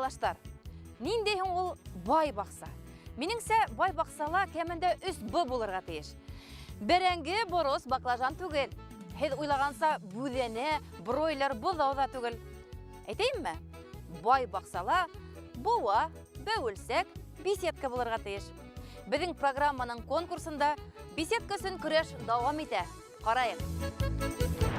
Ватандаштар, ниндәй һуң ул бай баҡса? Минеңсә, бай баҡсала кәмендә 3 Б булырға тейеш. Бәрәңге, борос, баклажан түгел. Һеҙ уйлағанса бүҙәнә, бройлер, быҙау ҙа түгел. Әйтәйемме? Бай баҡсала быуа, бәүелсәк, беседка булырға тейеш. Беҙҙең программаның конкурсында беседка өсөн көрәш дауам итә. Ҡарайыҡ.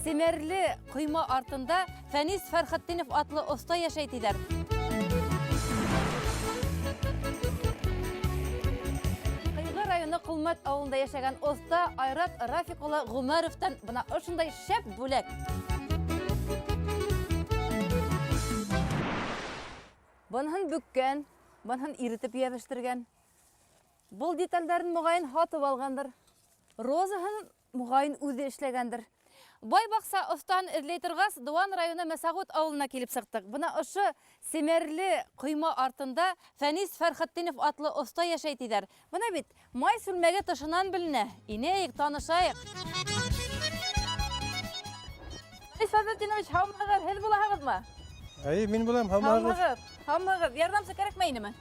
Семәрле ҡойма артында Фәнис Фәрхетдинов атлы оҫта йәшәй тиҙәр. Ҡыйғы районы Ҡолмәт ауылында йәшәгән оҫта Айрат Рафик улы Ғүмәровтан бына ошондай шәп бүләк. Быныһын бөккән, быныһын иретеп йәбештергән. Был детальдәрен моғайын һатып алғандыр. Розаһын моғайын үҙе эшләгәндер. Бай баҡса оҫтаһын эҙләй торғас, Дыуан районы Мәсәғүт ауылына килеп сыҡтыҡ. Бына ошо семәрле ҡойма артында Фәнис Фәрхетдинов атлы оҫта йәшәй тиҙәр. Бына бит май сүлмәге тышынан беленә. Инәйек, танышайыҡ. Фәнис Фәрхетдинович, һаумыһығыҙ, һеҙ булаһығыҙмы? Әйе, мин булам, һаумыһығыҙ. Һаумыһығыҙ, һаумыһығыҙ. Ярҙамсы кәрәкмәй инеме?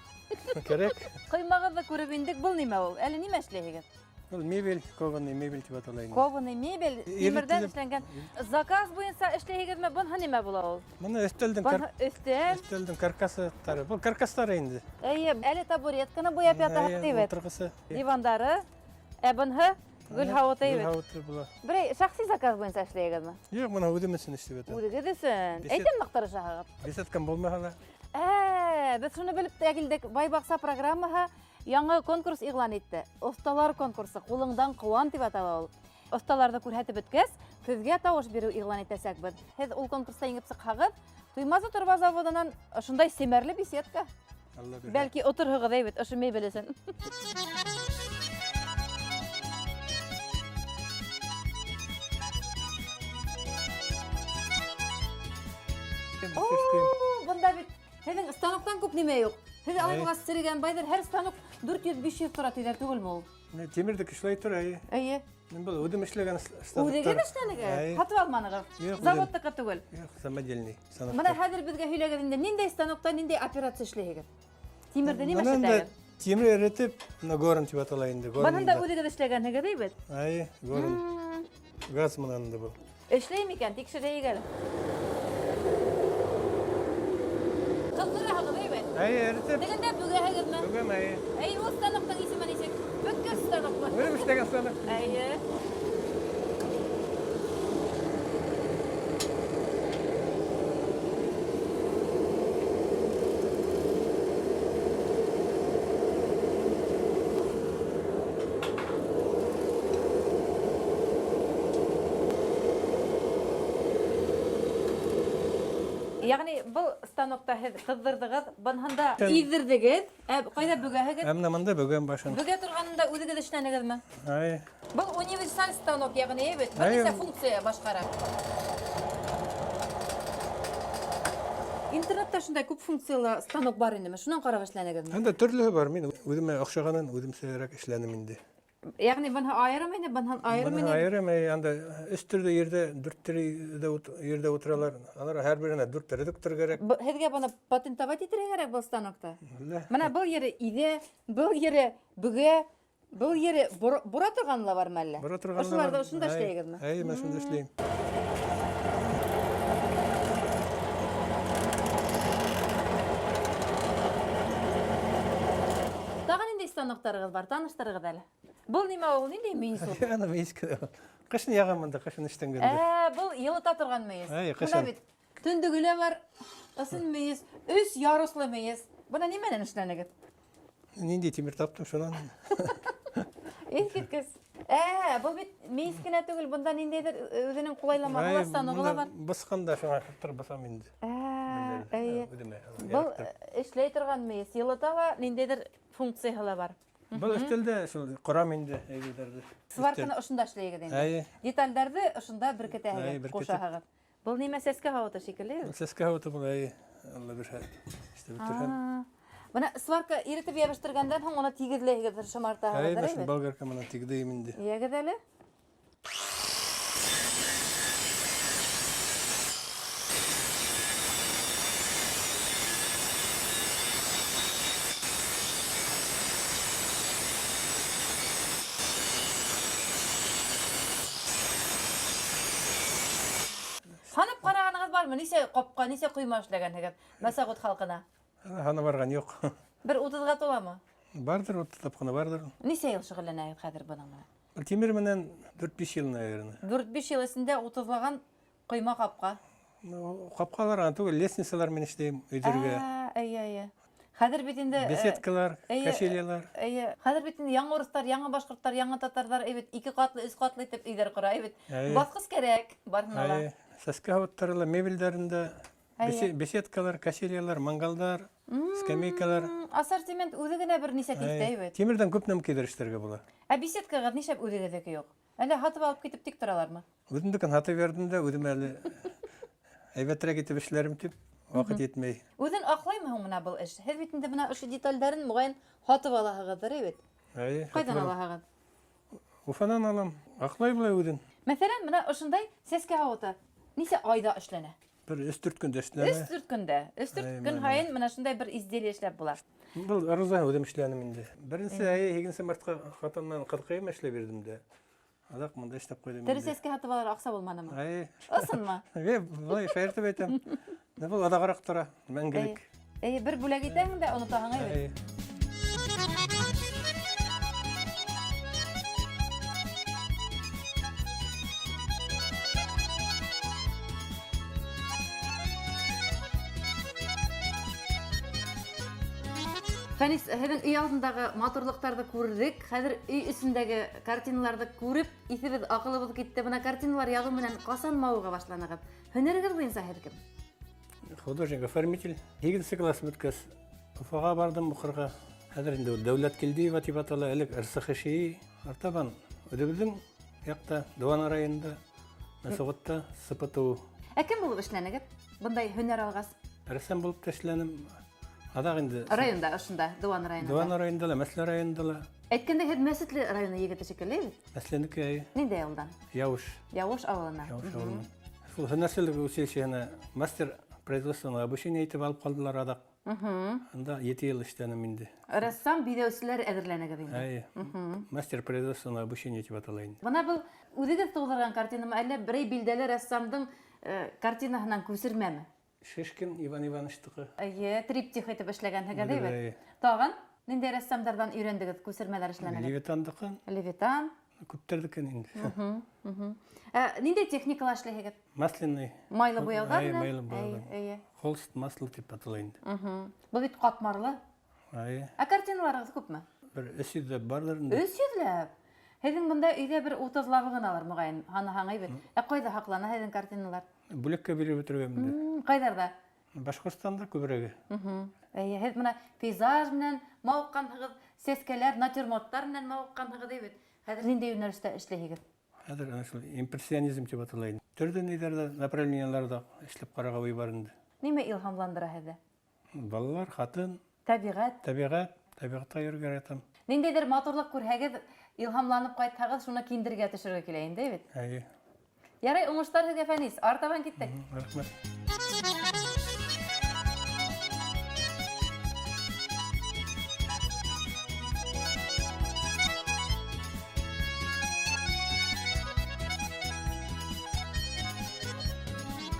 Кәрәк. Ҡоймағыҙҙы күреп индек, был нимә ул? Әле нимә эшләйһегеҙ? Был мебель, кованый мебель тип атала инде. Кованый мебель, тимерҙән эшләнгән. Заказ буйынса эшләйһегеҙме? Быныһы нимә була ул? Быны өҫтәлдең Быныһы өҫтәл. Өҫтәлдең каркастары. Был каркастары инде. Эйе, әле табуретканы буяп ятаһыҡ Эйе, ти бит. Ултырғысы. Дивандары. Ә быныһы гөл һауыты Гөл бит. һауыты була. Берәй шәхси заказ буйынса эшләйһегеҙме? Юҡ, бына үҙем өсөн эшләп ятам. Үҙегеҙ өсөн. Әйтәм ныҡ тырышаһығыҙ. Беседкам булмаһа ла. Беҙ шуны белеп тә килдек. Бай баҡса программаһы яңы конкурс иғлан итте. Оҫталар конкурсы, ҡулыңдан ҡыуан тип атала ул. Оҫталарҙы күрһәтеп бөткәс, көҙгә тауыш биреү иғлан итәсәкбеҙ. Һеҙ ул конкурста еңеп сыҡһағыҙ, Туймазы торба заводынан ошондай семәрле беседка. Алла бирһә. Бәлки оторһоғоҙ әйбәт ошо мебель өсөн. О, бында бит һеҙҙең станоктан күп нимә юҡ. Һеҙ алай Әй. булғас серегән байҙыр, һәр станок дүрт йөҙ, биш йөҙ тора тиҙәр түгелме ул? Ни, тимерҙеке шулай тора, әйе. Әйе. Мин был үҙем эшләгән станоктар. Үҙегеҙ эшләнегеҙ? Әйе. Һатып алманығыҙ? Юҡ, үҙем. Заводтыҡы түгел? Юҡ, самодельный станоктар. Бына хәҙер беҙгә һөйләгеҙ инде, ниндәй станокта ниндәй операция эшләйһегеҙ? Тимерҙе нимә Бына инде эшләтәгеҙ? Тимер эретеп, бына горн тип атала инде, горн Быны да инде. үҙегеҙ эшләгәнһегеҙ, әйбәт бит? Әйе, горн. Газ менән инде был. Эшләй микән? Тикшерәйек әле. Ҡыҙҙыраһығыҙ, әйбәт? Әйе, эретеп. Тегендә бөгәһегеҙме? Бөгәм, әйе. Әй, ул станоктың исеме нисек? Бөккәс станокмы? Үҙем эшләгән станок. Әйе. Ягъни был станокта һеҙ ҡыҙҙырҙығыҙ, быныһында иҙҙерҙегеҙ, ә ҡайҙа бөгәһегеҙ? Ә менә мында бөгәм башын. Бөгә торғанында үҙегеҙ эшләнегеҙме? Әйе. Был универсаль станок, ягъни әйбәт, бер Әйе. нисә функция башҡара. Интернетта шундай күп функциялы станок бар инеме? Шунан ҡарап эшләнегеҙме? Анда төрлөһө бар. Мин үҙемә оҡшағанын үҙемсәрәк эшләнем инде. Ягъни быныһы айырым ине, быныһын айырым Быныһы ине. айырым, әй, анда өс төрлө ерҙә, дүрт төрлө ерҙә ултыралар. Алар һәр беренә дүрт редуктор кәрәк. Һеҙгә быны патентовать итергә кәрәк был станокты. Әллә. Бына был ере иҙә, был ере бөгә, был ере бура торғаны ла бармы әллә? Бура торғаны ла Ошоларҙы бар. ошонда Әй, эшләйһегеҙме? Әй, мин шунда эшләйем. Тағы ниндәй станоктарығыҙ бар? Таныштырығыҙ әле. Был нимә ул? Ниндәй мейес ул? Ана мейес кенә ул. Ҡышын яғам бында, ҡышын эштән көндә. Был йылыта торған мейес. Әй, Бына ҡышын. бит төндөгө лә бар, ысын мейес, өс яруслы мейес. Бына нимәнән эшләнегеҙ? Ниндәй тимер таптым шунан. Иҫ киткес. Был бит мейес кенә түгел, бында ниндәйҙер үҙенең ҡулайламаһы ла, Әй, станогы ла бында бар. Бысҡанда шуңа тороп баҫам инде. Әйе. Үҙемә, Был яратып. эшләй торған мейес, йылыта ла, ниндәйҙер функцияһы ла бар. Был өҫтәлдә шул ҡорам инде әйберҙәрҙе. Сварканы ошонда эшләйһегеҙ инде. Әйе. Детальдәрҙе ошонда беркетәһегеҙ, Әйе, беркетеп. ҡушаһығыҙ. Был нимә, сәскә һауыты шикелле? Был сәскә һауыты был, әйе. Алла бирһә, эшләп бөтөрһәм. Бына сварка иретеп йәбештергәндән һуң уны тигеҙләйһегеҙ, шымартаһығыҙ, Әйе, әйе шул бит? болгарка менән тигеҙләйем инде. Йәгеҙ әле. бармы? Нисә ҡапҡа, нисә ҡойма эшләгәнһегеҙ Мәсәғүт халҡына? Һаны барған юҡ. Бер 30-ға туламы? Барҙыр, 30 тапҡаны барҙыр. Нисә йыл шөғөлләнәһегеҙ хәҙер бының менән? Тимер менән 4-5 йыл, наверное. 4-5 йыл эсендә 30-лаған ҡойма ҡапҡа. Ну, ҡапҡалар гына түгел, лестницалар менән эшләйем өйҙәргә. Эйе, эйе. Хәҙер бит инде Беседкалар, качелялар. Эйе, хәҙер бит инде яңы урыҫтар, яңы башҡорттар, яңы татарҙар бит 2 ҡатлы, 3 ҡатлы итеп өйҙәр ҡора бит. Баҫҡыс кәрәк, барыһына ла. Сәскә һауыттары ла, мебелдәрендә, беседкалар, качелялар, мангалдар, скамейкалар. Ассортимент үҙе генә бер нисә тиҫтә бит. Тимерҙән күп нәмә килдерештәргә була. Ә беседкағыҙ нишләп үҙегеҙҙеке юҡ? Әллә һатып алып китеп тик торалармы? Үҙемдекен һатып бирҙем дә, үҙем әле әйбәтерәк итеп эшләрем тип ваҡыт етмәй. Үҙен аҡлаймы һуң бына был эш? Һеҙ бит инде бына ошо детальдәрен моғайын һатып алаһығыҙҙыр, бит? Әйе, Ҡайҙан һатып алам. алаһығыҙ? Уфанан алам. Аҡлай былай үҙен. Мәҫәлән, бына ошондай сәскә һауыты нисә айҙа эшләнә? Бер өс-дүрт көндә эшләнә. Өс-дүрт көндә. Өс-дүрт Әй, көн мә, һайын бына шундай бер изделие эшләп була. Был роза үҙем эшләнем инде. Беренсе әйе, 8 мартҡа хатын менән ҡыҙ эшләп бирҙем дә. Аҙаҡ мында эшләп ҡуйҙым Тере инде. сәскә һатып алыр аҡса булманымы? Әйе. Ысынмы? Әйе, былай шаяртып әйтәм. Ә был аҙағыраҡ тора, мәңгелек. Әйе, бер бүләк итәһең дә онотаһың, әйе. Әйе. Фәнис, һеҙҙең өй алдындағы матурлыҡтарҙы күрҙек. Хәҙер өй эсендәге картиналарҙы күреп, иҫебеҙ, аҡылыбыҙ китте. Бына картиналар яҙыу менән ҡасан мауыға башланығыҙ? Һөнәрегеҙ буйынса һеҙ кем? Художник, оформитель. 8 класс бөткәс, Уфаға барҙым уҡырға. Хәҙер инде ул Дәүләт Килдиева тип атала, элек РСХШИ. Артабан үҙебеҙҙең яҡта, Дыуан районында, Мәсәғүттә СПТУ. Ә кем булып эшләнегеҙ? Бындай һөнәр алғас? Рәссам булып та эшләнем. Аҙаҡ инде Районда, ошонда, Дыуан районында. Дыуан районында ла, Мәсле районында ла. Әйткәндәй, һеҙ Мәсетле районы егете шикелле бит? Мәсленеке, әйе. Ниндәй ауылдан? Яуыш. Яуыш ауылынан. Яуыш ауылынан. Шул һөнәрселек училищеһына мастер производственного обучения итеп алып ҡалдылар аҙаҡ. Анда 7 йыл эшләнем инде. Рәссам биҙәүселәр әҙерләнегеҙ инде. Әйе. Мастер производственного обучения тип атала инде. Бына был үҙегеҙ тыуҙырған картинамы, әллә берәй билдәле рәссамдың картинаһынан күсермәме? Шишкин Иван Ивановичтыҡы. Эйе, триптих итеп эшләгәнһегеҙ, әйбәт. Әйе. Тағын ниндәй рәссамдарҙан өйрәндегеҙ, күсермәләр эшләнегеҙ? Левитандыҡы. Левитан. Күптәрҙекен инде. Ниндәй техникала эшләйһегеҙ? Масляный. Майлы буяуҙар Әйе, менән? майлы буяуҙар. Әйе, әйе. Холст масло тип атала инде. Был бит ҡатмарлы. Әйе. Ә картиналарығыҙ күпме? Бер өс йөҙләп барҙыр инде. Өс йөҙләп? Һеҙҙең бында өйҙә бер утыҙлабы ғыналыр, моғайын, һаныһаң әйбәт. Ә ҡайҙа һаҡлана һеҙҙең картиналар? Бүләккә биреп бөтөргән инде. Ҡайҙарҙа? Башҡортостанда күберәге. Эйе, һеҙ бына пейзаж менән мауыҡҡанһығыҙ, сәскәләр, натюрморттар менән мауыҡҡанһығыҙ бит. Хәҙер ниндәй йүнәлештә эшләйһегеҙ? Хәҙер ана шул импрессионизм тип атала инде. Төрлө ниҙәрҙә, направлениеларҙа эшләп ҡарарға уй бар инде. Нимә илһамландыра һеҙҙе? Балалар, ҡатын. Тәбиғәт. Тәбиғәт, тәбиғәткә йөрөргә яратам. Ниндәйҙер матурлыҡ күрһәгеҙ, илһамланып ҡайтһағыҙ, шуны киндергә төшөрөргә килә инде бит. Әйе. Ярай, уңыштар һеҙгә, Фәнис. Артабан киттек. Рәхмәт.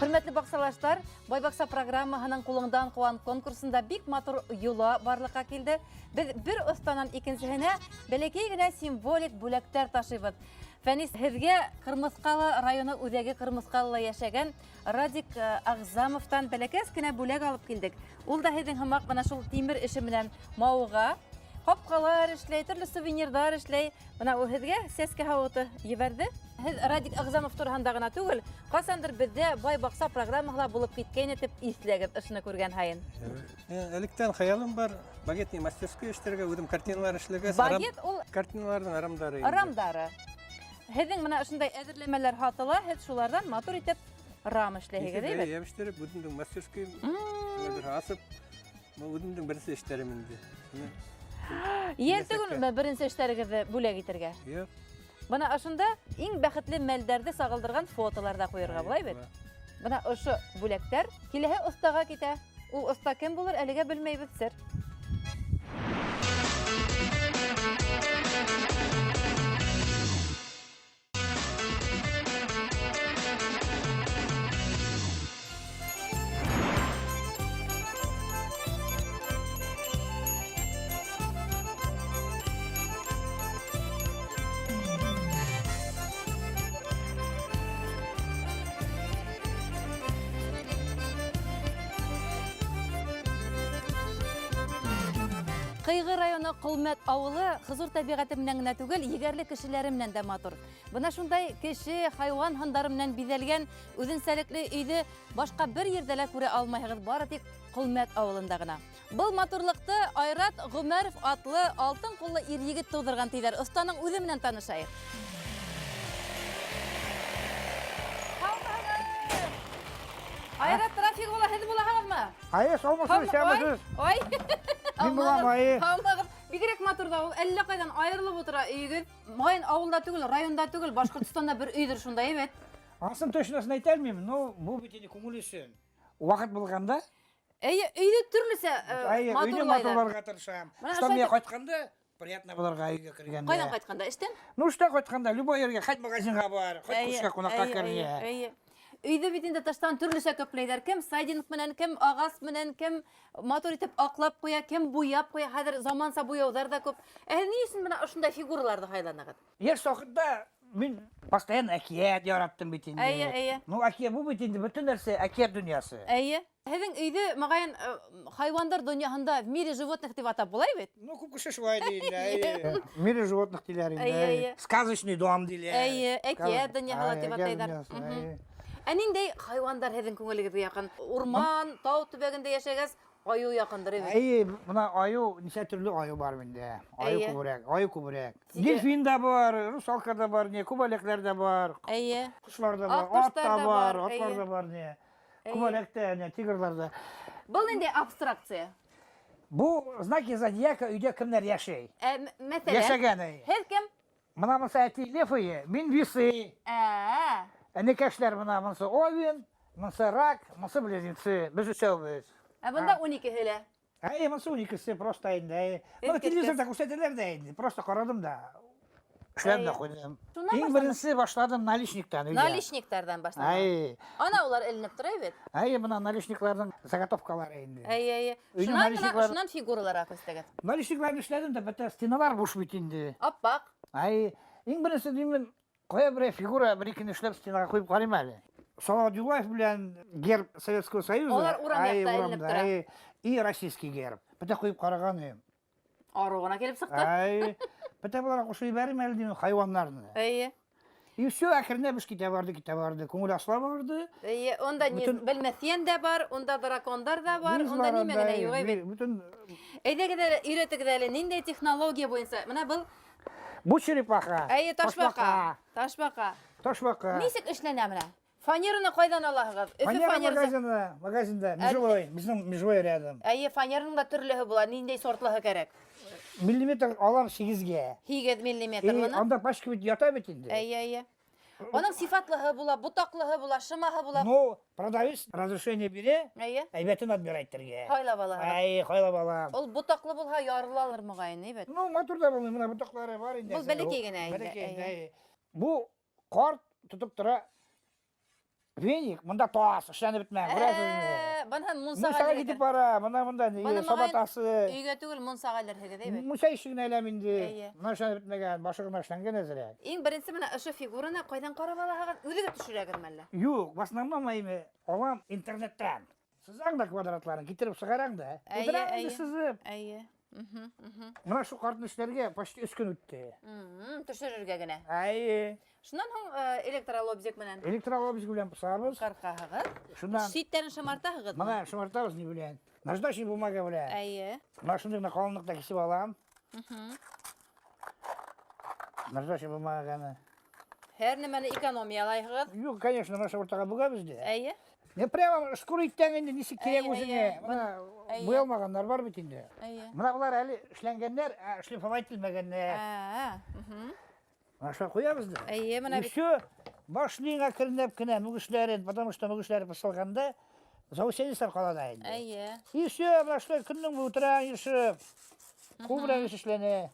Хөрмәтле баҡсалаштар, Бай баҡса программаһының Ҡулыңдан ҡыуан конкурсында бик матур йола барлыҡҡа килде. Беҙ бер оҫтанан икенсеһенә бәләкәй генә символик бүләктәр ташыйбыҙ. Фәнис, һеҙгә Ҡырмыҫҡалы районы үҙәге Ҡырмыҫҡалыла йәшәгән Радик Ағзамовтан бәләкәс кенә бүләк алып килдек. Ул да һеҙҙең һымаҡ бына шул тимер эше менән мауыға, ҡапҡалар эшләй, төрлө сувенирҙар эшләй. Бына ул һеҙгә сәскә һауыты ебәрҙе. Һеҙ Радик Ағзамов тураһында ғына түгел, ҡасандыр беҙҙә Бай баҡса программаһы ла булып киткәйне тип иҫләгеҙ ошоно күргән һайын. Электән хыялым бар, багетный мастерской эшләргә, үҙем картиналар эшләгәс, Багет ул картиналарҙың рамдары инде. Рамдары. Һеҙҙең бына ошондай әҙерләмәләр һатыла, һеҙ шуларҙан матур итеп рам эшләйһегеҙ, Икенсе әйбәт? Йәбештереп, үҙемдең мастерской бер асып, был үҙемдең беренсе эштәрем инде. Йәл түгелме беренсе эштәрегеҙҙе бүләк итергә? Юҡ. Бына ошонда иң бәхетле мәлдәрҙе сағылдырған фотолар ҙа ҡуйырға була бит. Бына ошо бүләктәр киләһе оҫтаға китә. Ул оҫта кем булыр, әлегә белмәйбеҙ, сер. Ҡыйғы районы Ҡолмәт ауылы хозур тәбиғәте менән генә түгел, егәрле кешеләре менән дә матур. Бына шундай кеше, хайуан һындары менән биҙәлгән үҙенсәлекле өйҙө башҡа бер ерҙә лә күрә алмайһығыҙ, бары тик Ҡолмәт ауылында ғына. Был матурлыҡты Айрат Ғүмәров атлы алтын ҡуллы ир егет тыуҙырған тиҙәр. Оҫтаның үҙе менән танышайыҡ. Һаумыһығыҙ! Айрат Рафиҡ улы, һеҙ булаһығыҙмы? Әйе, һаумыһығыҙ, исәнмеһегеҙ. Ой, Мин булам, әйе. Һаумыһығыҙ. Бигерәк матур ҙа ул, әллә ҡайҙан айырылып ултыра өйөгөҙ. Моғайын ауылда түгел, районда түгел, Башҡортостанда бер өйҙөр шундай, бит. Анысын точносын әйтә алмыйм, но бу бит инде күңел өсөн. Ваҡыт булғанда, Әйе, өйҙө төрлөсә әйе, өйҙө матурлайҙар. матурларға тырышам. Менә Что шулай мин итеп- ҡайтҡанда приятно булырға өйгә кергәндә. Ҡайҙан ҡайтҡанда? Эштән? Ну, эштән ҡайтҡанда, любой ергә, хоть магазинға бар, хоть күршегә ҡунаҡҡа керергә. Әйе. Өйҙө бит инде таштан төрлөсә көпләйҙәр. Кем сайдинг менән, кем ағас менән, кем матур итеп аҡлап ҡуя, кем буяп ҡуя. Хәҙер заманса буяуҙар ҙа күп. Ә һеҙ ни өсөн бына ошондай фигураларҙы һайланығыҙ? Йәш ваҡытта мин постоянно әкиәт яраттым бит инде. Әйе, әйе. Ну, әкиәт бу бит инде бөтөн нәрсә әкиәт донъясы. Әйе. Һеҙҙең өйҙө моғайын хайуандар донъяһында в мире животных тип атап була бит? Ну, күп кеше шулай ди инде. Әйе. В мире животных диләр инде. Әйе, әйе. Сказочный дом диләр. Әйе, әкиәт донъяһы ла тип Әкиәт атайҙар. донъясы, әйе. Ә ниндәй хайуандар һеҙҙең күңелегеҙгә яҡын? Урман, тау төбәгендә йәшәгәс, айыу яҡындыр бит. Әйе, бына айыу, нисә төрлө айыу бар миндә. Айыу Әйе. күберәк, айыу күберәк. Тиге- Дельфин да бар, русалка да бар, не, күбәләкләр дә бар, Әйе. ҡошлар да бар, Аҡ ҡоштар ат та да бар, бар, атлар әйе. да бар, не. Әйе. Күбәләк тә, не, тигрлар да. Был ниндәй абстракция? Бу знаки зодиака өйҙә кемдәр йәшәй. Ә, мәҫәлән, Йәшәгән әйе. һеҙ кем? Бына мынсы әти лев эйе, мин весы. Ә, Энекәшләр бына мынсы овен, мынсы рак, мынсы близнецы. Беҙ өсәүбеҙ. ә бында 12-һе лә. Әйе, мынсы 12-һе просто инде. Әйе. Быны Эҫ киткес. телевизорҙа күрһәтәләр ҙә инде. Просто ҡараным да. Эшләнем дә Әйе. ҡуйҙым. Шунан Иң башланып- беренсе башланым наличниктан өйҙә. Наличниктарҙан башланып. Әйе. Ана улар эленеп тора бит. Әйе, бына наличникларҙың заготовкалары инде. Әйе, әйе. Өйҙөң Шунан бына наличниклар- шунан фигураларға күстегеҙ. Наличникларны эшләдем дә, бөтә стеналар буш бит инде. Аппаҡ. Әйе, иң беренсе мин ҡуя берәй фигура бер икене эшләп стенаға ҡуйып ҡарайым әле. Салават Юлаев белән герб Советского Союза. Улар урам Әйе, яҡта эленеп урамда, тора. әйе. И российский герб. Бөтә ҡуйып ҡараған идем. Арыу ғына килеп сыҡты. Әй, бөтә быларға ҡушып ебәрәм әле тинем хайуандарҙы. Әйе. И все, әкренләп эш китә барҙы, китә барҙы. Күңел асыла барҙы. Әйе, унда ни Бөтөн- белмәҫйән дә бар, унда дракондар ҙа бар, Мүйеҙ унда бар нимә анда, генә әйе, юҡ бит. Бөтөн Әйҙәгеҙ әле, өйрәтегеҙ әле, ниндәй технология буйынса? Бына был бу черепаха. әйе ташбаҡа. Ташбаҡа. Ташбаҡа. Нисек эшләнә менә? Фанераны ҡайҙан алаһығыҙ? Өфө Фанера фанерасы. магазинда, магазинда, межевой, беҙҙең межевой рядом. Әйе, фанераның да төрлөһө була, ниндәй сортлыһы кәрәк? Миллиметр алам 8-гә. 8 И миллиметрлыны. анда пачка бит ята бит инде. Әйе, әйе. Уның сифатлыһы була, ботаҡлыһы була, шымаһы була. Ну, продавец разрешение бирә, Әйе. әйбәтен отбирать итергә. Һайлап алаһығыҙ. Әй, һайлап алам. Ул ботаҡлы булһа ярылалыр моғайын, әйбәт. Ну, матур да булмый, менә ботаҡлары бар инде. Был бәләкәй генә инде, Бәләкәй инде, әйе. әйе. Бу ҡарт тотоп тора веник, мында тас, эшләнеп бөтмәгән, күрәһегеҙме? Ә, Быныһын мунсаға Мунсаға китеп бара, мына мында Быны саба моғайын тасы. Өйгә түгел, мунсаға элерһегеҙ, әйбәт. Мунса ишегенә эләм инде. Әйе. Мына эшләнеп бөтмәгән, башы ғына эшләнгән әҙерәк. Иң беренсе менә ошо фигураны ҡайҙан ҡарап алаһығыҙ? Үҙегеҙ төшөрәгеҙме әллә? Юҡ, в основном әйме алам интернеттан. Сыҙаң да квадратларын, китереп сығараң да. Әйе, Ултыраң инде әйе. сыҙып. Әйе. Мгм, мгм. Мына шу ҡартны эшләргә почти 3 көн үтте. Төшөрөргә генә. Әйе. Шунан һуң электролобзик менән Электролобзик белән пысабыҙ. ҡырҡаһығыҙ. Шунан Ситтәрен шымартаһығыҙмы? мына шымартабыҙ ни белән. Наждачный бумага белән. Әйе. Мына шундай гына ҡалынлыҡта киҫеп алам. Наждачный бумаганы. Һәр нәмәне экономиялайһығыҙ. Юҡ, конечно, мына уртаға бөгәбеҙ ҙә. Әйе. Не прямо шкура иттән инде нисек кәрәк Әйе, үҙеңә. әйе. Мына Әйе. буялмағандар бар бит инде. Әйе. Мына былар әле эшләнгәндәр, ә шлифовать ителмәгәндәр. Ә, мгм. Мына шулай ҡуябыҙ да. Әйе, мына И бит. все, башлыйң әкренләп кенә мөгөшләрен, потому что мөгөшләре пысылғанда заусенецтар ҡала да инде. Әйе. И все, мына шулай көндөң буйы ултыраң йышып. Күберәк эш эшләнә.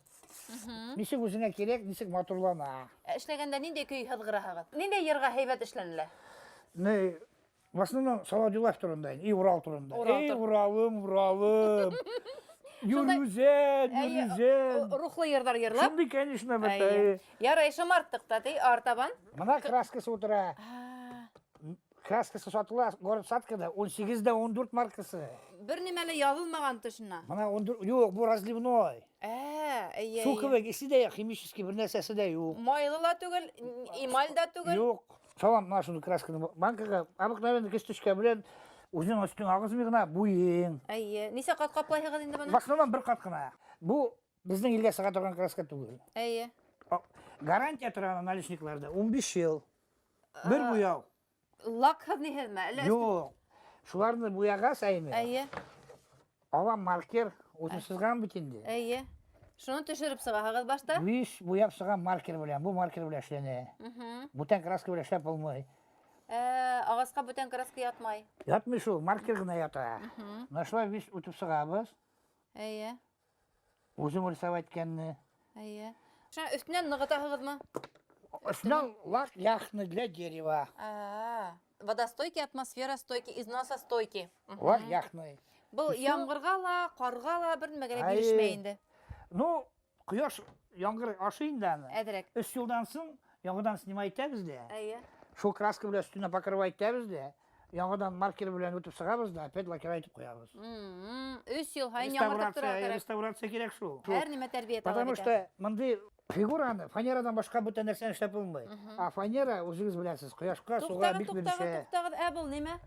Нисек үҙеңә кәрәк, нисек матурлана. Ә Эшләгәндә ниндәй көй һыҙғыраһығыҙ? Ниндәй йырға һәйбәт эшләнелә? Не, в основном Салават Юлаев турында инде, и Урал турында. Урал Эй, тур- Уралым, Уралым. Йөрүзән, Әйе, йөрүзән. Рухлы йырҙар йырлап. Шундай, конечно, бит. Әйе. әйе. Ярай, шымарттыҡ та, ти, артабан. Мына краскасы ултыра. А, Краскасы сатыла город Саткада 18 дә 14 маркасы. Бер нимә лә язылмаган тышына. Менә 14, юк, бу разливной. Ә, әйе. Су кебек исе дә химический бер нәрсәсе дә юк. Майлы ла түгел, эмаль да түгел. Юк. Салам менә шуны красканы банкага обыкновенный кисточка белән үзең өстең агызмый гына буйың. Әйе. Ничә кат каплайһыгыз инде моны? В основном бер кат кына. Бу безнең илгә сыга торган краска түгел. Әйе. Гарантия тора наличникларда 15 ел. Бер буяу. Лакһыҙ ниһеҙме? Әллә Юк. Шуларны буягач әйме. Әйе. Алам маркер, үзем сызган бит инде. Әйе. Шуны төшереп сығаһығыҙ башта. Виш буяп сыгам маркер белән. Бу маркер белән эшләнә. Бүтән краска белән эшләп булмый. Ә, ағасҡа бүтән краска ятмай. Ятмый шул, маркер гына ята. Менә шулай виш үтеп сыгабыз. Әйе. Үзем рисовать иткәнне. Әйе. Шуны өҫтөнән нығытаһығыҙмы? Өстеннән лак яхны для дерева. А, водостойкий, атмосфера стойкий, износостойкий. Лак яхны. Был Всё. ямғырға ла, ҡарға ла бер нимәгә лә Әйе. бирешмәй инде. Ну, кояш яңгыр ашый инде аны. Әҙерәк. Өч елдан соң яңадан снимать итәбез дә. Әйе. Шул краска белән өстенә покрывать итәбез дә. Яңадан маркер белән үтеп чыгабыз да, опять лакировать итеп куябыз. Өс ел һайын яңыртып тора Реставрация, кәрәк. реставрация кирәк шул. Һәр нимә тәрбиә таләп Потому итә. что мондый фигураны фанерадан башка бүтән нәрсәне эшләп булмый. А фанера, үзегез беләсез, кояшка, суга Туҡтағыҙ, бик туҡтағыҙ, бирешә. туҡтағыҙ. Ә был нимә?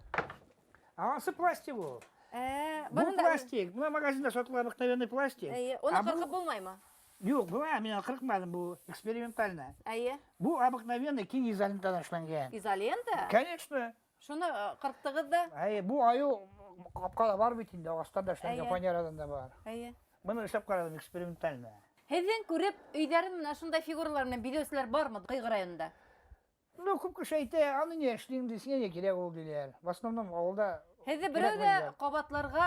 Анысы пластик ул. Ә, Бу бының да пластик. Менә магазинда сатыла обыкновенный пластик. Әйе, уны А бу- ҡырҡып булмаймы? Юк, бу мин кырыкмадым, бу экспериментально. Әйе. Бу обыкновенный киң изолентадан эшләнгән. Изолента? Конечно. Шуны ҡырҡтығыҙ да? Әйе, бу аю капкада бар бит инде, агачтан да эшләнгән, Әйе. фанерадан да бар. Әйе. Моны эшләп карадым экспериментально. Һеҙҙең күреп өйҙәрен менә шундай фигуралар менән биҙәүселәр бармы Ҡыйғы районында? Ну, күп кеше әйтә, аны ни эшлим ди, сиңә ни кирәк ул диләр. В основном авылда Һеҙҙе кирәк берәү ҙә беләләр. ҡабатларға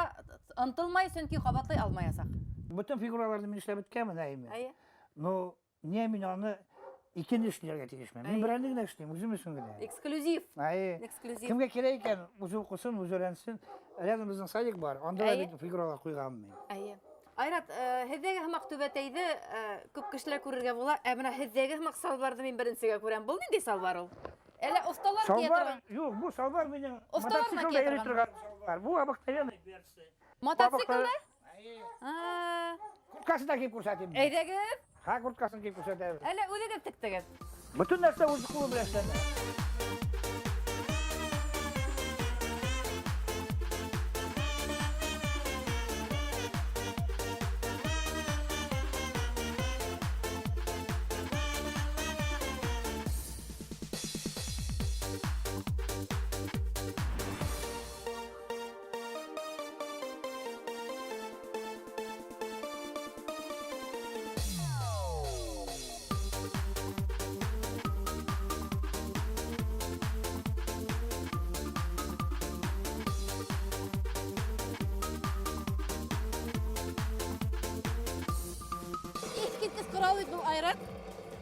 ынтылмай, сөнки ҡабатлай алмаясаҡ. Бөтен фигураларны мин эшләп беткәнмен, әйме. Әйе. Но не мин аны икене эшләргә тиешмен. Мин Әйе. берәне генә эшлим, үзем өчен генә. Эксклюзив. Әйе. Эксклюзив. Кемгә кирәк икән, үзе укысын, үзе өйрәнсен. Рядом безнең садик бар, анда да Әйе. бит фигуралар куйганмын мин. Әйе. Айрат, һеҙҙәге һымаҡ түбәтәйҙе күп кешеләр күрергә була, ә менә һеҙҙәге һымаҡ салбарҙы мин беренсегә күрәм. Был ниндәй салбар ул? Әллә оҫталар кейә Салбар, торған? юк, бу салбар минем Оҫталар ма мотоциклда кейә йөри торған? торган салбар. Бу обыкновенный берцы. Мотоциклда? Әйе. А, Курткасын да киеп күрсәтим. Әйҙәгеҙ, Ха, курткасын киеп күрсәтәбез. әллә үҙегеҙ тектегеҙ? Бөтен нәрсә үз кулы белән эшләнә. Иҫ киткес ҡорал бит был, Айрат.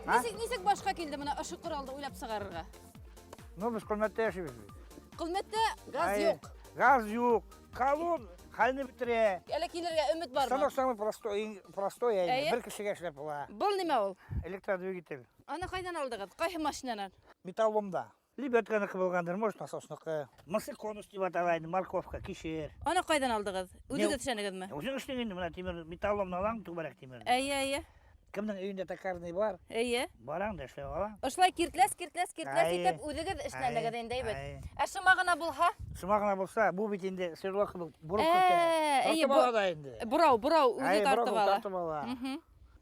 А? Нисек, нисек башҡа килде бына ошо ҡоралды уйлап сығарырға? Ну, без Ҡолмәттә яшибеҙ бит. Ҡолмәттә газ Әйе. юҡ. Газ юҡ. Колон хәлне бөтөрә. Әле килергә өмөт бармы? Станок самый простой, иң простой, әйе. Әйе. Бер кешегә эшләп була. Был нимә ул? Электродвигатель. Аны ҡайҙан алдығыҙ? Ҡайһы машинанан? Металломда. Лебедканыҡы булғандыр, может, насосныҡы. Мысы конус тип атала инде, морковка, кишер. Аны ҡайҙан алдығыҙ? Үҙегеҙ Не- эшләнегеҙме? Үҙең эшләң инде, менә тимер металломны алаң, түбәрәк тимер. Әйе, әйе. Кемдең өйөндә токарный бар, Әйе. бараң да эшләп алаң. Ошолай киртләс, киртләс, киртләс Әйе. итеп үҙегеҙ эшләнегеҙ инде, әйбәт. Әйе. Ә шыма ғына булһа? Шыма ғына булһа, бу бит инде сверло кебек борып Ә, китә. әйе, Тартып ала да инде. Борау, борау үҙе Әйе, тартып борау ала. Тартып ала.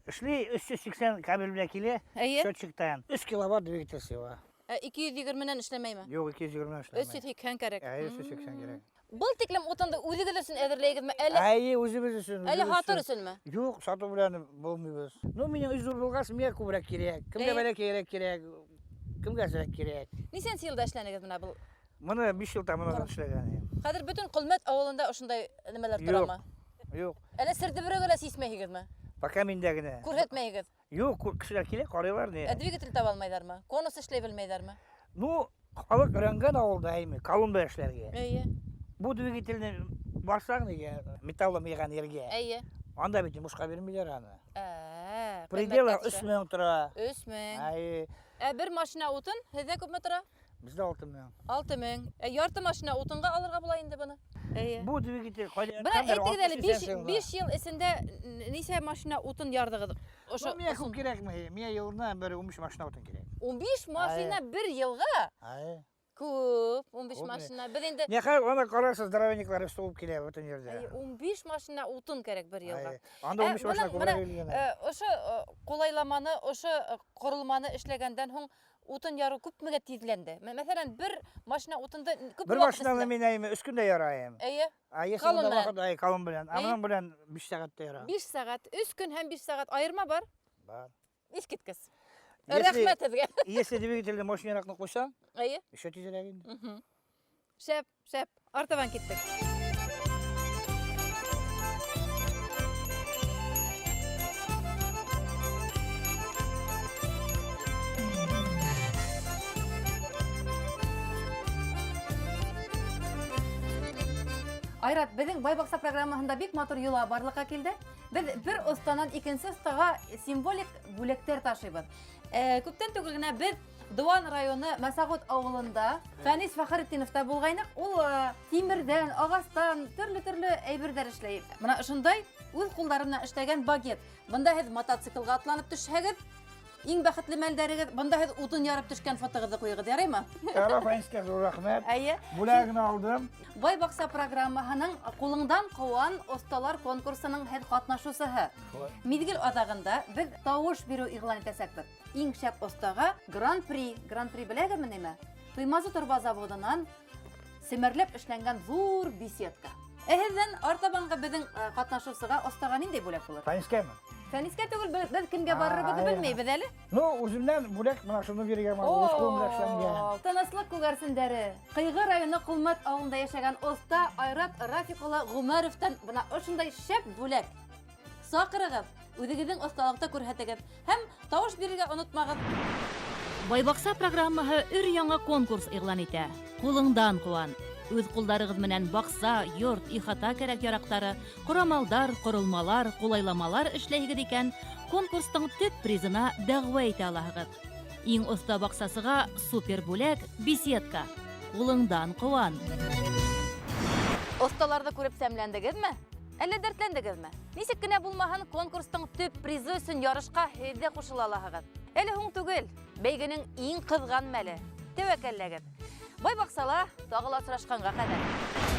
Эшли 380 кабель белән килә, Әйе. счетчиктан. 3 киловатт двигатель всего. Ә, 220-нән эшләмәйме? Юк, 220 эшләмәй. 380 кәрәк. Әйе, 380 кәрәк. Был тиклем утынды үҙегеҙ өсөн әҙерләйегеҙме? Әллә Әйе, үҙебеҙ өсөн. әллә үҙебеҙ һатыр өсөн. өсөнмө? Юк, сатыу белән булмыйбыҙ. Ну, минең өй ҙур булғас, миңә күберәк кәрәк. Кемгә Әйе. бәләкәйерәк кәрәк, кемгә әҙерәк кәрәк. Нисәнсе йылда эшләнегеҙ менә был? Моны 5 йыл тамам эшләгән идем. Хәҙер бөтөн Ҡолмәт ауылында ошондай нәмәләр Юҡ. торамы? Юк, Әллә серҙе берәүгә лә сисмәйһегеҙме? пока миндә генә. Күрһәтмәйһегеҙ? Юк, кешеләр килә, карыйлар ни. Ә двигатель таба алмайҙармы? Конус эшләй белмәйҙәрме? Ну, халык өйрәнгән авылда әйме, колон белән эшләргә. Әйе. Бу двигательне барсаң нигә, металлом йыйган ергә. Әйе. Анда бит бушка бирмиләр аны. Ә, Пределах ҡиммәткә төшә. 3000 тора. 3000. Әйе. Ә бер машина утын һеҙҙә күпме тора? Бездә 6000. 6000. Ә ярты машина утынға алырға була инде быны. Әйе. Бу двигатель кайда? Бына әйтегеҙ әле, 5 йыл эсендә нисә машина утын ярҙығыҙ? Ошо Ну, миңә күп кирәкме? Миңә йылына бер 15 машина утын кирәк. 15 машина бер йылға? Ай. Күп, 15 Күп, машина. Беҙ инде Миңә хәҙер ана ҡарайсыз, дровяниклар өстө килә бөтөн ерҙә. Әй, 15 машина утын кәрәк бер йылға. Ай, Анда 15 машина бына, күберәк килгән. Ошо ҡулайламаны, ошо ҡоролманы эшләгәндән һуң утын ярыу күпмегә тиҙләнде? Мәҫәлән, бер машина утынды күпме Бер ваҡыт машинаны эсендә? мин әйме 3 көндә ярайым. Әйе. А если Колон унда менән. ваҡыт, ай, колон белән. А Әйе. моның белән 5 сәғәттә ярам. 5 сәғәт, 3 көн һәм 5 сәғәт айырма бар. Бар. Иҫ киткес. Если- Рәхмәт һеҙгә. Если двигательне мощныйраҡны ҡуйсаң, Әйе. еще тиҙерәк инде. Шәп, шәп. Артабан киттек. Айрат, беҙҙең Бай баҡса программаһында бик матур йола барлыҡҡа килде. Беҙ бер оҫтанан икенсе оҫтаға символик бүләктәр ташыйбыҙ. Күптән түгел генә беҙ Дыуан районы Мәсәғүт ауылында Фәнис Фәхретдиновта булғайныҡ. Ул тимерҙән, ағастан төрлө-төрлө әйберҙәр эшләй. Бына ошондай үҙ ҡулдары менән эшләгән багет. Бында һеҙ мотоциклға атланып төшһәгеҙ, иң бәхетле мәлдәрегеҙ, бында һеҙ утын ярып төшкән фотоғыҙҙы ҡуйығыҙ, яраймы? Ярай, Фәнискә ҙур рәхмәт. Әйе. Бүләген алдым. Бай баҡса программаһының Ҡулыңдан ҡыуан оҫталар конкурсының һеҙ ҡатнашыусыһы. Шулай. Миҙгел аҙағында беҙ тауыш биреү иғлан итәсәкбеҙ. Иң шәп оҫтаға Гран-при. Гран-при беләгеҙме нимә? Туймазы торба заводынан семәрләп эшләнгән ҙур беседка. Ә һеҙҙән артабанғы беҙҙең ҡатнашыусыға оҫтаға ниндәй бүләк булыр? Фәнискәме? Фәнискә түгел, беҙ кемгә барырыбыҙҙы белмәйбеҙ әле. Ну, үҙемдән бүләк бына шуны бирергә мин, үҙ ҡулым белән эшләнгән. Тыныслыҡ күгәрсендәре. Ҡыйғы районы Ҡолмәт ауылында йәшәгән оҫта Айрат Рафиҡ улы Ғүмәровтан бына ошондай шәп бүләк. Саҡырығыҙ, үҙегеҙҙең оҫталыҡты күрһәтегеҙ һәм тауыш бирергә онотмағыҙ. Бай баҡса программаһы өр яңы конкурс иғлан итә. Ҡулыңдан ҡыуан. Үҙ ҡулдарығыҙ менән баҡса, йорт, ихата кәрәк-яраҡтары, ҡорамалдар, ҡоролмалар, ҡулайламалар эшләйһегеҙ икән, конкурстың төп призына дәғүә итә алаһығыҙ. Иң оҫта баҡсасыға супер бүләк беседка. Ҡулыңдан ҡыуан. Оҫталарҙы күреп сәмләндегеҙме? Әллә дәртләндегеҙме? Нисек кенә булмаһын, конкурстың төп призы өсөн ярышҡа һеҙ ҙә ҡушыла алаһығыҙ. Әле һуң түгел, бәйгенең иң ҡыҙған мәле. Тәүәккәлләгеҙ. Бай баҡсала тағы ла осрашҡанға ҡәҙәр.